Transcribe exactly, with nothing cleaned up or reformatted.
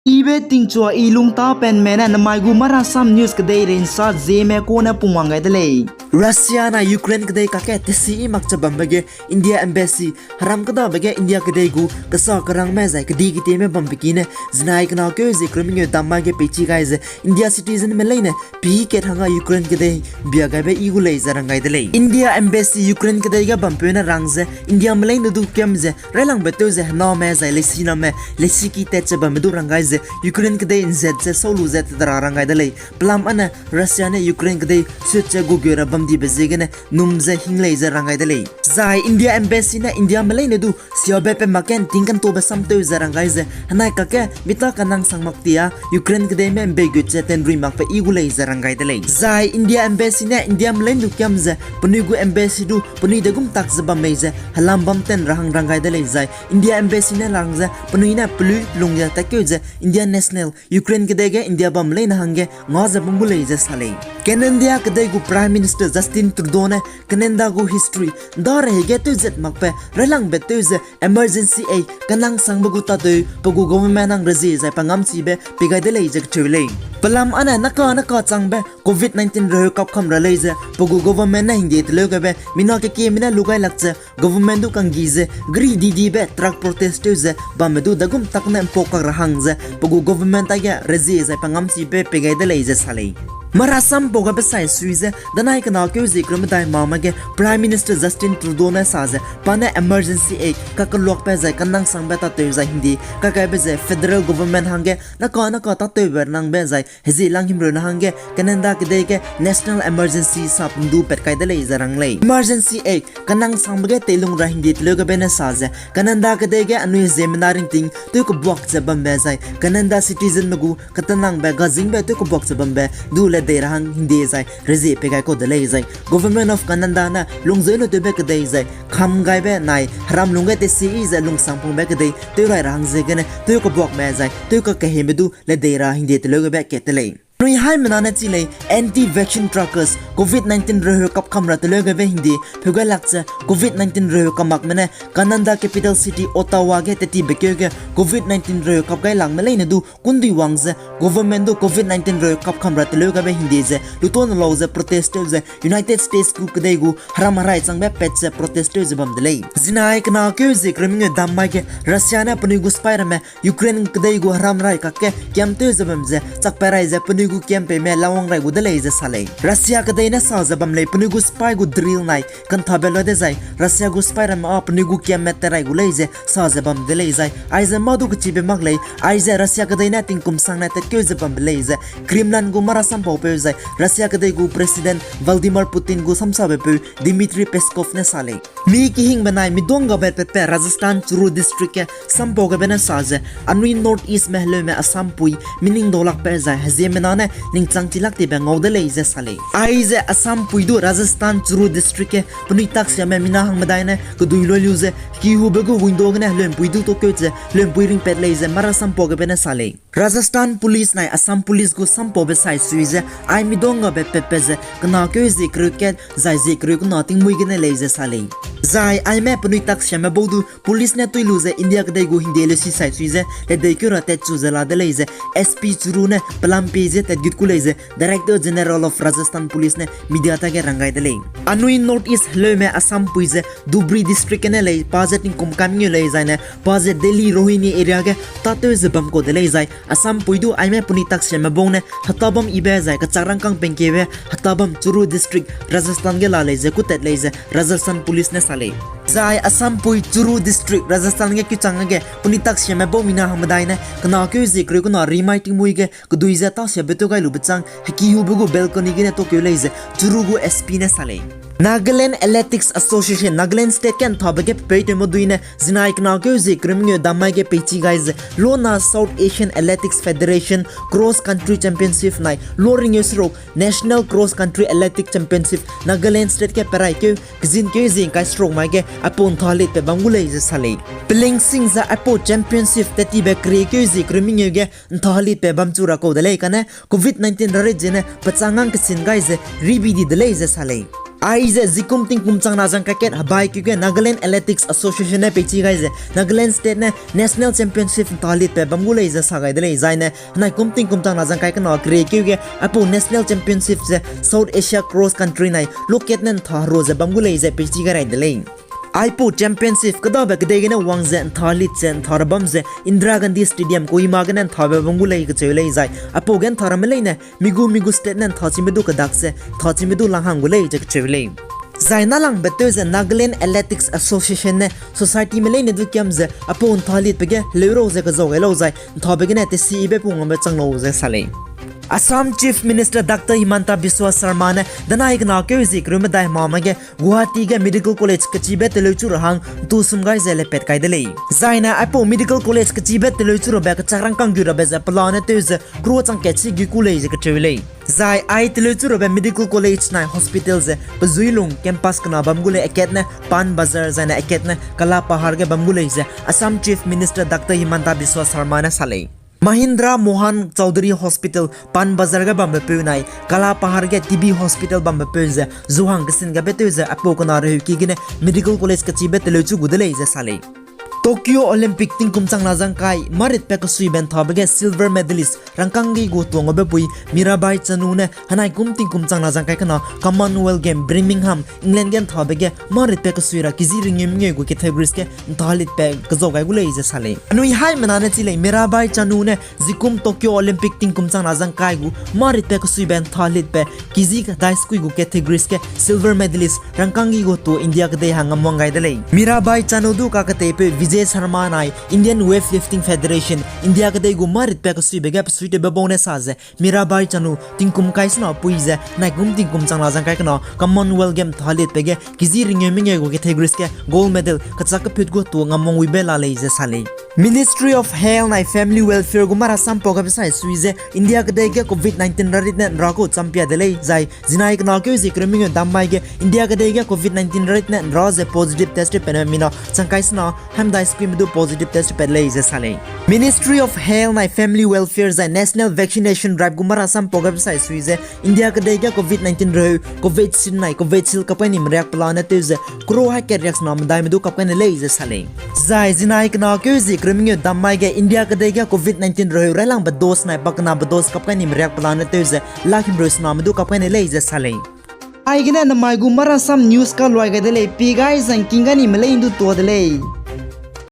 Ibe tingchua i lungtapenme ne namai gu Marasam News kedeirei nsa zieme kune pungwang gai de lei. Russia nai Ukraine kedei kakge tesi i makche bambe ge India Embassy, heram kedabe ge India kedei gu kesa kerangme zai kedi ketieme bambe kine, zinai kena keu zie kereu mengeu dam mai ge peichi gai ze India citizenme leine pî kat hangge Ukraine kedei bia gaibe i gu lei ze rang gai de lei. India Embassy Ukraine kedei ge bampeu ne rang ze Indiame leine du kiam ze railangbe tew ze hename zai lesiname lesiki tat ze bamme du rang gai ze Ukraine kedei nzat ze sau lu ze tedera rang gai de lei. Pelam ane Russia ne Ukraine kedei sut ze gugeu ra bam dibe ziegene num ze hing lei ze rang gai de lei. Zai India Embassy ne Indiame leine du siabe pe mak ge nting kantobe samtew ze rang gai ze, henai kakge mita kanang sang mak tia Ukraine kedeime mbeigut ze tenrui makbe i gu lei ze rang gai de lei. Zai India Embassy ne Indiame leine du kiam ze penui gu embassy du penui degum tak ze bam mei ze helam bam ten ra hang rang gai de lei zai India Embassy ne lang ze penui ne pelui pelung ze tatkeu ze Indian national Ukraine kedei ge India bam leine hangge nga ze bam gu lei ze sa lei. Canada kedei gu Prime Minister Justin Trudeau ne Canada gu history nda rehei ge tewzat makbe railangbe tew ze emergency aid kanang sangbe gu tatew pe gu government hang rezie zai pe ngamchibe pei gai de lei ze kacheu lei. Pelam ane naka naka changbe covid nineteen reheu kapkam ra lei ze pe gu government ne hingde teleu gaibe mina kekieme ne lu gai lak ze government du kanggi ze gri didibe truck protest tew ze bamme du dagum tak ne mpau kak ra hang ze pe gu government taige rezie zai pe ngamchibe pei gai de lei ze sa lei. Marasam pau gaibe sai sui ze danai kena keu zie kereu medai mame ge Prime Minister Justin Trudeau ne sa ze pa ne emergency aid kakeluakbe zai kanang sangbe tatew zai hingde kagaibe ze federal government hangge naka naka tatewbe nangbe zai hezie lang himreu na hangge Canada kedei ge national emergency sap ndu pat kai de lei ze rang lei. Emergency aid kanang sangbe ge teilung ra hingde teleu gaibe ne sa ze Canada kedei ge anui heziemena ringting tew kebuak ze bambe zai Canada citizenme gu katenangbe gazingbe tew kebuak ze bambe du ledei ra hang hingde zai rezie pei gai kau de lei zai Government of Canada ne lungzeu ne tewbe kedei zai kham gaibe nai heram lungge tesi i ze lungsangpungbe kedei tew rai ra hang ziegene tew kebuakme zai tew kakeheme du ledei ra hingde teleu gaibe kat te lei. Anui haimena ne chi lei anti-vaccine truckers covid nineteen reheu kapkam ra teleu gaibe hingde peu gai lak ze covid nineteen reheu kamakme ne Canada capital city Ottawa ge tetibe keu ge covid nineteen reheu kap gai lakme leine du kundui wang ze government du covid nineteen reheu kapkam ra teleu gaibe hingde ze lutone lau ze protest tew ze United States gu kedei gu heram herai changbe pat ze protest tew ze bam de lei. Zinai kena keu zie kereu mengeu dam mai ge Russia ne penui gu spy ramme Ukraine kedei gu heram rai kakge kiam tew ze bam ze chakpat rai ze penui gu kiam peime lawang rai gu de lei ze sa lei. Russia kedei ne sa ze bam lei penui gu spy gu drill nai kanthabe lua dezai Russia gu spy ramme â penui gu kiamme tat rai gu lei ze sa ze bam de lei zai aize mâ du kechibe mak lei, aize Russia kedei ne tingkum sang ne tatkeu ze bambe lei ze Kremlin gu marasam paupeu zai Russia kedei gu President Vladimir Putin gu samsabepeu Dmitry Peskov ne sa lei. Mi kehingbe nai miduanggabe patbe Rajasthan Churu District ge sampau gaibe ne sa ze anui North Eastme heleume Assampui mi ning daulakbe zai heziemmena ne ningchang chilak tibe ngau de lei ze sa lei. Aize Assampui du Rajasthan Churu District ge penui taksiame mina hangmedai ne kedui loi lu ze kihube gu window gene heleumpui du tokeu ze heleumpui ringpat lei ze marasam pau gaibe ne sa lei. Rajasthan Police nai Assam Police gu sampaube sai sui ze ai miduanggabe patbe ze kena keu zie kereu kat zai zie kereu kena tingmuî gene lei ze sa lei. Zai aime penui taksiame bau du police ne tui lu ze India kedei gu hingde lesi sai sui ze ledei keu ra tatchu ze la de lei ze S P Churu ne pelam pie ze tatgut ku lei ze Director General of Rajasthan Police ne media tage rang gai de lei. Anui North East heleume Assampui ze Dhubri District gene lei, pa ze tingkum kam ngeu lei zaine pa ze Delhi Rohini area ge tâtew ze bam kau de lei zai Assampui du aime penui taksiame bau ne hetabam ibe zai kechak rangkâng pengkebe hetabam Churu District Rajasthan ge la lei ze kutat lei ze Rajasthan Police ne sa lei. Zai Assampui Churu District Rajasthan ge kichang ge penui taksiame bau mina hangmedai ne kena keu zie kereu kena rimai tingmuî ge kedui ze tasiabe tew gai lube chang hekihube gu balcony gene tokeu lei ze Churu gu S P ne sa lei. Nagaland Athletics Association, Nagaland State ge nthabe ge pepeitew medui ne zinai kena keu zie kereu mengeu dam mai ge peichi gai ze Lona South Asian Athletics Federation Cross Country Championship nai lo ringeu seruk National Cross Country Athletic Championship Nagaland State ge perai keu kezin keu zie ngkai seruk mai ge aipau ntha litbe bam gu lei ze sa lei. Pelingsing ze aipau championship tattibe kerie keu zie kereu mengeu ge ntha litbe bam chu ra kau de lei kane covid nineteen rarit ziene pechang ngang kesin gai ze ribi di de lei ze sa lei. Aize zikum tingkum chang na zang kaiket hebaikeu ge Nagaland Athletics Association ne peichi gai ze Nagaland State ne National Championship nta litbe bam gu lei ze sa gai de lei. Zai ne henaikum tingkum chang na zang kai kena keriekeu ge aipau National Championship ze South Asia Cross Country nai lokat ne ntha herua ze bam gu lei ze peichi gai rai de lei. Aipau championship kêdabe kedei gene wang ze ntha lit ze ntha ra bam ze Indira Gandhi Stadium Kohima gene nthabe bam gu lei kacheu lei. Zai aipau ge ntha ramme leine mi gu mi gu state ne ntha chime du kedak ze ntha chime du lang hang gu lei ze kacheu lei. Zai nâlangbe tew ze Nagaland Athletics Association ne societyme leine du kiam ze aipau ntha litbe ge heleu rau ze kezau gai lau zai nthabe gene tesibe pungwangbe chang lau ze sa lei. Assam Chief Minister Doctor Himanta Biswa Sarma ne danai kena keu zie kereu medai hemame ge Guwahati ge Medical College kechibe teleuchu ra hang ntu sum gai ze lepat kai de lei. Zai ne aipau Medical College kechibe teleuchu rabe kechak rangkâng gu rabe ze pelane tew ze crore chang kat chi gu ku lei ze kacheu lei. Zai ai teleuchu rabe Medical College nai hospital ze Pezuilung campus kena bam gu lei, akat ne Pan Bazar zai ne akat ne Kala Pahar ge bam gu lei ze Assam Chief Minister Doctor Himanta Biswa Sarma ne sa lei. Mahindra Mohan Chaudhary Hospital Pan Bazar ge bambe peu nai Kala Pahar ge T B Hospital bambe peu ze zu hang kesin gabe tew ze aipau kena reheuki gene Medical College kechibe teleuchu gu de lei ze sa lei. Tokyo Olympic tingkum chang na zang kai maritbe kesuibe nthabe ge silver medalist rangkâng ge gu tuangbe pui Mirabai Chanu ne henaikum tingkum chang na zang kai kena Commonwealth Game Birmingham, England ge nthabe ge maritbe kesui ra kezi ringeu mengeu gu categories ge ntha litbe kezau gai gu lei ze sa lei. Anui haimena ne chi lei Mirabai Chanu ne zikum Tokyo Olympic tingkum chang na zang kai gu maritbe kesuibe ntha litbe kezi kedai sekui gu categories ge silver medalist rangkâng ge gu tu India kedei hang ngamwang gai de lei. Mirabai Chanu du kaketeipeu Vijay Sharma nai Indian Weightlifting Federation, India kedei gu maritbe kesuibe ge pesuitewbe bau ne sa ze Mirabai Chanu tingkum kai sena pui ze henaikum tingkum chang na zang kai kena Commonwealth Game ntha litbe ge kezi ringeu mengeu gu categories ge gold medal kechak keput gu tu ngamwang wibe la lei ze sa lei. Ministry of Health nai Family Welfare gu marasam pau gabe sai sui ze India kedei ge covid nineteen rarit ne nra kau champia de lei zai zinai kena keu zie kereu mengeu dam mai ge India kedei ge covid nineteen rarit ne nra ze positive test tewpatme mina chang kai sena haimdai sekuime du positive test tewpat lei ze sa lei. Ministry of Health nai Family Welfare zai National Vaccination Drive gu marasam pau gabe sai sui ze India kedei ge covid nineteen reheu Covaxin nai Covishield kap kai nime riak pelane tew ze crore hai kat riak sena medaime du kap kai ne lei ze sa lei. Zai zinai kena keu zie kereu mengeu dam mai ge India kedei ge covid nineteen reheu railangbe dose nai pakenabe dose kap kai nime riak pelane tew ze lakh himreu sename du kap kai ne lei ze sa lei. Aigene namai gu marasam news kaluai gai de lei, pi gai zangking gai nime lei ndu tuâ de lei.